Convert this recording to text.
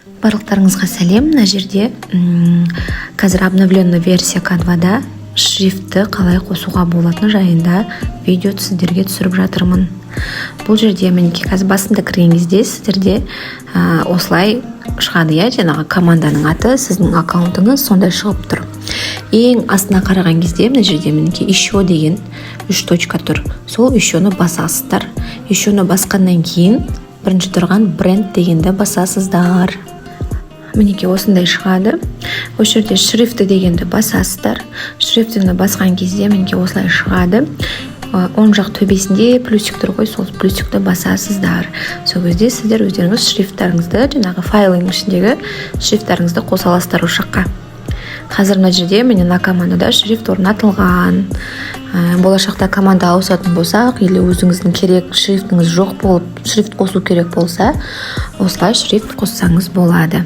Барлықтарыңызға сәлем! Мына жерде қазір обновленный версия Canvада шрифтті қалай қосуға болатыны жайында видео сіздерге түсіріп жатырмын. Бұл жерде, мінекей, қазір басында кірген кезде сіздерде осылай шығады, иә, жаңағы команданың аты, сіздің аккаунтыңыз сондай шығып тұр. Ең астына қараған кезде мына жерде, мінекей, «Еще» деген үш точка тұр. Сол «Еще» ні басасыздар. «Еще» ні басқаннан кейін бірінші тұрған «Бренд» дегенді басасыздар. Мінекей, осындай шығады. Осы жерде «Шрифты» дегенді басасыздар. Шрифтіні басқан кезде, мінекей, осылай шығады. Оң жақ төбесінде плюсик тұр ғой, сол плюсикті басасыздар. Сол кезде сіздер өздеріңіз шрифттарыңызды, жаңағы файлдың ішіндегі шрифттарыңызды қоса аласыздар осы жаққа. Қазір мына жерде, міне, мына командада шрифт орнатылған. Болашақта команда ауысатын болсақ или өзіңіздің керек шрифтіңіз жоқ болып, шрифт қосу керек болса, осылай шрифт қоссаңыз болады.